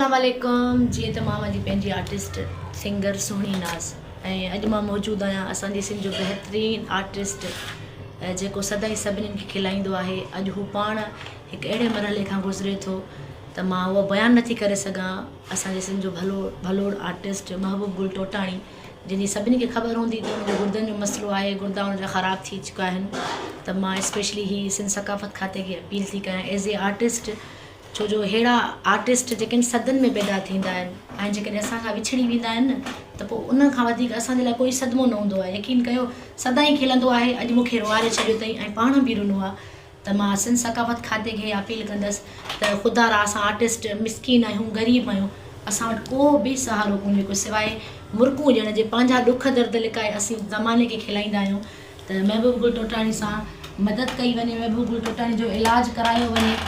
السلام عليڪم جيئن ته مان اوهان جي پنهنجي آرٽسٽ سنگر سهڻي ناز ۽ اڄ مان موجود آهيان اسان جي سنڌ جو بهترين آرٽسٽ جيڪو سدائين سڀنين کي کلائيندو آهي اڄ هو پاڻ هڪ اهڙي مرحلي کان گذري ٿو ته مان اهو بيان نٿي ڪري سگهان اسان جي سنڌ جو ڀلو ڀلوڙ آرٽسٽ محبوب گل ٽوٽاڻي جنهن جي سڀني کي خبر هوندي ته ان جو گردن جو مسئلو آهي گردا ان جا خراب ٿي چڪا آهن ته مان اسپيشلي هي سنڌ ثقافت کاتي کي اپيل ٿي ڪيان ايز اي آرٽسٽ ڇو جو ههڙا آرٽسٽ جيڪي آهن صدين ۾ پيدا ٿيندا آهن ۽ جيڪڏهن اسان کان وڇڙي ويندا آهن نه ته پوء ان کان وڌيڪ اسان جي لاء ڪوئي صدمو نه هوندو آهي يقين ڪيو سدائين کلندو آهي اڄ مون کي روئاري ڇڏيو اٿئي ۽ پاڻ به رنو آهي ته مان سنڌ ثقافت کاتي کي اپيل ڪندس ته خدا را اسان آرٽسٽ مسڪين آهيون غريب آهيون اسان وٽ ڪو به سهارو ڪونهي ڪو سواء مرڪون ڏيڻ جي پنهنجا ڏک درد لڪائي اسين زماني کي کلائيندا آهيون ته محبوب گل ٽوٽاڻي سان مدد ڪئي وڃي، محبوب گل ٽوٽاڻي جو علاج ڪرايو وڃي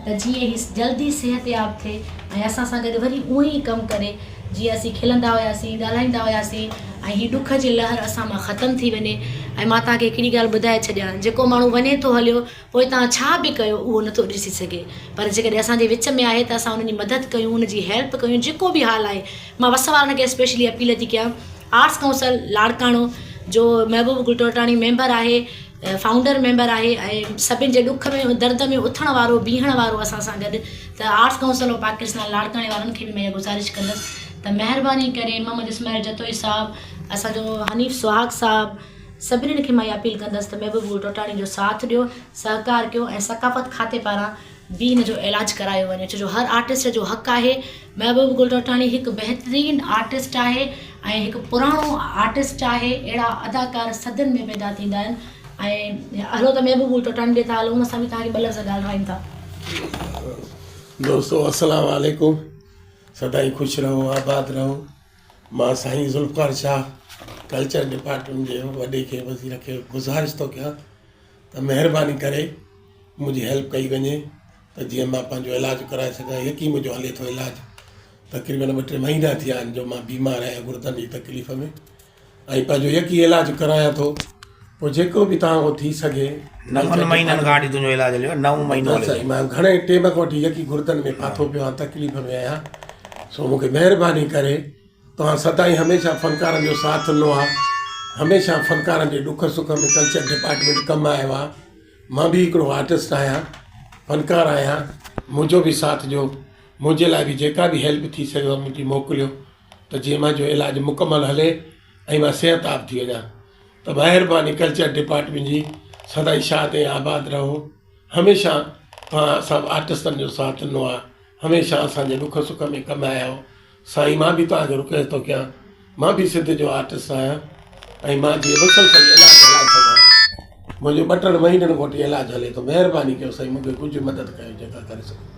ته جيئن هي جلدي صحتياب ٿئي ۽ اسان سان گڏ وري اونئين ئي ڪم ڪري جيئن اسين کلندا هياسين، ڳالهائيندا هياسين ۽ هي ڏک جي لهر اسان مان ختم ٿي وڃي ۽ مان توهان کي هڪڙي ڳالهه ٻڌائي ڇڏيان جيڪو ماڻهو وڃي ٿو هليو پوء توهان ڇا به ڪيو اهو نٿو ڏسي سگهي پر جيڪڏهن اسان جي وچ ۾ آهي ته اسان ان جي مدد ڪيون ان جي هيلپ ڪيون جيڪو به حال آهي مان وس وارن کي اسپيشلي اپيل ٿي ڪيان آرٽس ڪائونسل لاڙڪاڻو جو محبوب گل ٽوٽاڻي ميمبر آهي فائونڊر ميمبر آهي ۽ سڀن جي ڏک ۾ درد ۾ اٿڻ وارو بيهڻ وارو اسان سان گڏ ته آرٽس ڪائونسل آف پاڪستان لاڙڪاڻي وارن کي به مان اها گذارش ڪندس ته مهرباني ڪري محمد اسماعيل جتوئي صاحب اسان جو حنيف سهاڳ صاحب سڀني کي مان اها اپيل ڪندس ته محبوب گل ٽوٽاڻي جو ساٿ ڏيو سهڪار ڪيو ۽ ثقافت کاتي پاران به هن جو علاج ڪرايو وڃي ڇو جو هر آرٽسٽ جو حق آهي محبوب گل ٽوٽاڻي هڪ بهترين آرٽسٽ آهي ۽ هڪ پراڻو آرٽسٽ آهي اهڙا اداڪار صدين ۾ پيدا ٿيندا آهن ۽ هلو ته محبوب گل ٽوٽاڻي ڏي ٿا هلون ان سان به توهان کي ٻه لفظ ڳالهرائين ٿا. دوستو السلام عليڪم سدائين خوش رهو آباد رهو مان سائين ذوالفقار شاهه ڪلچر ڊپارٽمينٽ جي وڏي کي وزير کي گذارش ٿو ڪيان ته مهرباني ڪري منهنجي هيلپ ڪئي وڃي ته جيئن مان پنهنجو علاج ڪرائي سگهان يقين منهنجو هلي ٿو علاج تقريبن ٻه ٽي مهينا ٿيا آهن جو مان بيمار آهيان گردن جي تڪليف ۾ ۽ پنهنجو يقين علاج ڪرايان ٿو پوء جيڪو به توهان کان ٿي سگهي نون مهينن کان وٺي تنهنجو علاج هليو آهي نو مهينو هلي سائين مان گهڻي ٽيم کان وٺي يقين گردن ۾ ڦاٿو پيو آهيان تڪليف ۾ آهيان سو مون کي مهرباني ڪري توهان سدائين هميشه فنڪارن جو ساٿ ڏنو آهي هميشه فنڪارن جي ڏک سک ۾ ڪلچر ڊپارٽمينٽ ڪم آيو آهي مان به هڪڙو آرٽسٽ آهيان فنڪار آهيان منهنجو به ساٿ ڏيو منهنجي لاء به جيڪا به هيلپ ٿي سگهيو منهنجي موڪليو ته جيئن منهنجو علاج مڪمل هلي ۽ مان صحتياب ٿي وڃان ته مهرباني ڪلچر ڊپارٽمينٽ جي سدائين شاد ۽ آباد رهو هميشه توهان اسان آرٽسٽن جو ساٿ ڏنو آهي هميشه اسان جي ڏک سک ۾ ڪم آيا آهيو سائين مان به توهان کي رڪويسٽ ٿو ڪيان مان به سنڌ جو آرٽسٽ آهيان ۽ مان جيئن مسلسل علاج هلائي سگهان منهنجو ٻه ٽن مهينن کان وٺي علاج هلي ٿو مهرباني ڪيو سائين مون کي ڪجهه مدد ڪيو جيڪا ڪري سگهو.